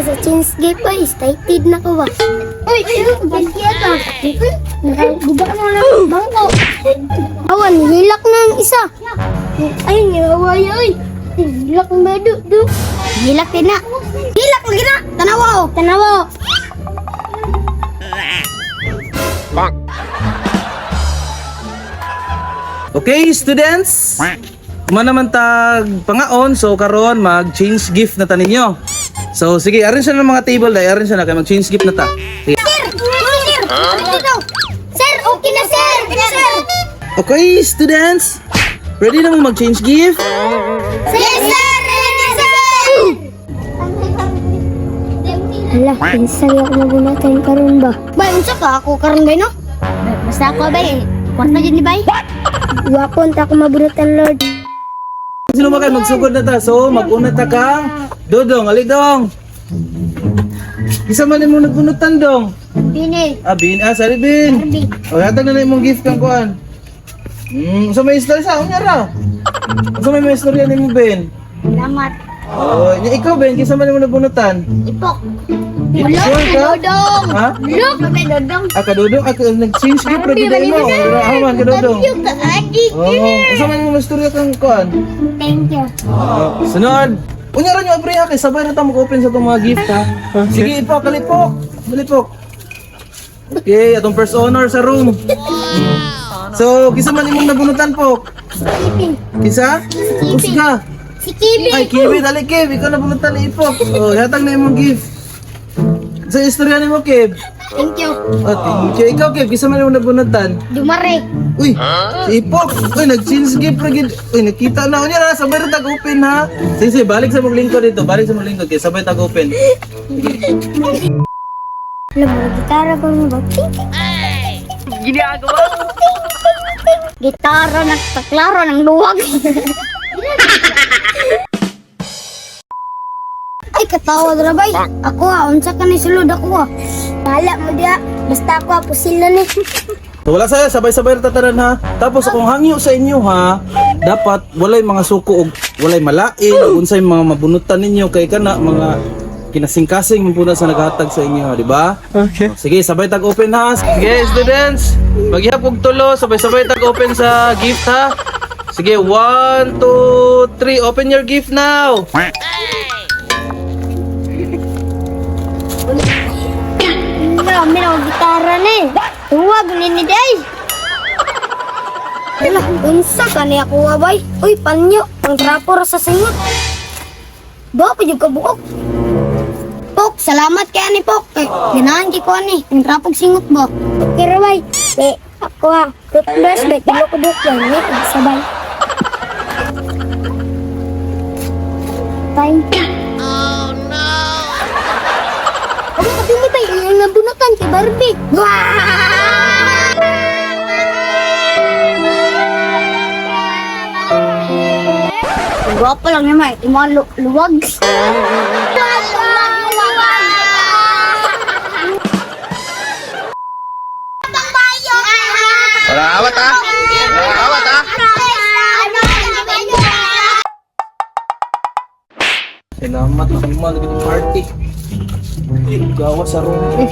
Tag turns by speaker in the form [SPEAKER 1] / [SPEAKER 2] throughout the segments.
[SPEAKER 1] sa change gift oy, excited na ko ba. Uy, gantiya ka. Nakaguba na lang bangko. Awan, hilak na ang isa. Ay, ngaway oy. Hilak ang bado, do. Hilak din na. Hilak lagi na. Tanawa oh. Tanawa.
[SPEAKER 2] Okay, students. Kuma naman tag pangaon, so karon mag-change gift na ta ninyo. So sige, arin siya ng mga table dai, arin siya na kay mag-change gift na ta. Sige.
[SPEAKER 1] Sir! Sir! Dito. Sir, okay na sir! Sir!
[SPEAKER 2] Okay, students. Ready na mo mag-change gift?
[SPEAKER 1] Yes, sir! Ready na, sir! Hala, kinsa ako mabunatan karon ba? Bay, unsa ka ako karon bay no? Basta ako bay, kwarta jud ni bay. Wapon ta ako mabunutan, Lord.
[SPEAKER 2] Sino ba kayo magsugod na ta? So, mag-una ta kang Dodong, alidong. Isa man imong nagbunutan dong.
[SPEAKER 1] Bini.
[SPEAKER 2] Ah, bin, ah, sorry bin.
[SPEAKER 1] Barbie.
[SPEAKER 2] O, hatag na na imong gift kang kuan. Sa may istorya sa unya ra. Sa may istorya nimo Ben.
[SPEAKER 1] Salamat.
[SPEAKER 2] Oh, nya ikaw Ben, kinsa man imong nabunutan?
[SPEAKER 1] Ipok.
[SPEAKER 2] Sure ka?
[SPEAKER 1] Dodong.
[SPEAKER 2] Ha?
[SPEAKER 1] Look, Dodong.
[SPEAKER 2] Ah, kadudong, ah, nag-change gift ra gid mo. Ah, man kadudong.
[SPEAKER 1] ka, adi.
[SPEAKER 2] Oh, unsa man imong istorya kang kuan?
[SPEAKER 1] Thank you.
[SPEAKER 2] Oh, sunod. Unya ra nyo apre ha kay sabay ra ta mag-open sa itong mga gift ha. Sige, ipok, kalipok. Kalipok. Okay, atong first honor sa room. So, kinsa man imong nabunutan po?
[SPEAKER 1] Sleeping.
[SPEAKER 2] Kinsa? Kusga.
[SPEAKER 1] Si Kibi.
[SPEAKER 2] Ay, Kiwi, dali Kiv, ikaw nabunutan ni Ipok. Oh, hatag na imong gift. Sa istorya nimo, Kiv.
[SPEAKER 1] Thank you.
[SPEAKER 2] Oh, thank you. Ikaw, Kiv, kinsa man imong nabunutan?
[SPEAKER 1] Dumare.
[SPEAKER 2] Uy, si Ipok. Uy, nag-change gift ra gid. Uy, nakita na unya na sabay ra tag open ha. Sige, sige, balik sa mong lingkod dito, balik sa mong lingkod kay sabay tag open.
[SPEAKER 1] Alam mo, gitara ko mo ba? Ting, ting, ting, ting. Ginagawa? Gitara nagtaklaro ng luwag. Ay, katawa dra bay. Ako ah, unsa ka ni sulod ako ah. Bahala mo diha. Basta ako ah, pusil na ni.
[SPEAKER 2] So, wala saya, sabay-sabay ra tatanan ha. Tapos kung hangyo sa inyo ha, dapat walay mga suko og walay malain og unsay mga mabunutan ninyo kay kana mga kinasingkasing man pud na sa naghatag sa inyo ha, di ba? Okay. Sige, sabay tag open ha. Sige, students, maghihap og tulo, sabay-sabay tag open sa gift ha. Sige, 1, 2, 3, open your gift now.
[SPEAKER 1] Grabe na gitara ni. Tuwag ni ni day. Ala, unsa ka ni ako ah, bay? Uy, panyo, ang trapo ra sa singot. Ba pa jud ka buok. Pok, salamat kay ani Pok. Kay ganahan kay ko ani, ang trapog singot ba. Okay ra bay. Eh, ako ah, toothbrush bay, tulo ko buok yan ni sabay. Thank you. Ako kapili ba yung nabunutan kay Barbie? Wah! Ang gwapo lang naman, yung mga luwag.
[SPEAKER 3] Wala awat ah. Wala awat ah.
[SPEAKER 2] Salamat na kumal ng party. Eh, gawa sa room. Eh.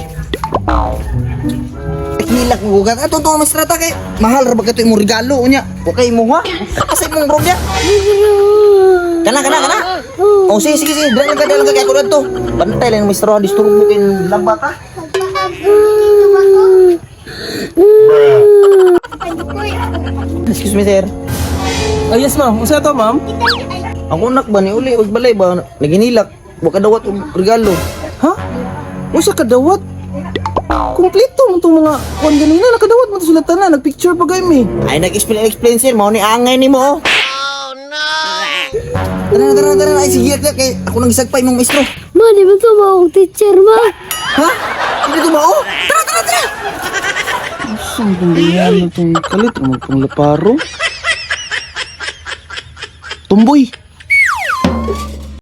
[SPEAKER 4] Hilak mo gugat. Ato to mas rata kay mahal ra ba kato imong regalo unya. Okay mo ha? Asa imong room ya? Kana kana kana. Oh sige sige sige, dala ka dala ka kay ako dadto. Bantay lang maestro disturbo kay lamba ka. Excuse me sir.
[SPEAKER 2] Ah, yes ma'am. Unsa to, ma'am?
[SPEAKER 4] Ang unak ba ni uli og balay ba naginilak wa ka dawat og regalo.
[SPEAKER 2] Ha? Unsa kadawat? Kompleto mo tong mga kuan ganina nakadawat mo to sila tanan, nagpicture pa gay mi.
[SPEAKER 4] Ay nag-explain explain sir, mao ni angay nimo oh. Tara tara tara ay sige kay ako nang gisagpay imong maestro.
[SPEAKER 1] Ma, di ba ito maong teacher, ma?
[SPEAKER 4] Ha? Hindi to mao? Tara tara tara.
[SPEAKER 2] Saan kung ganyan na tong kalit mo tong laparo? Tumboy.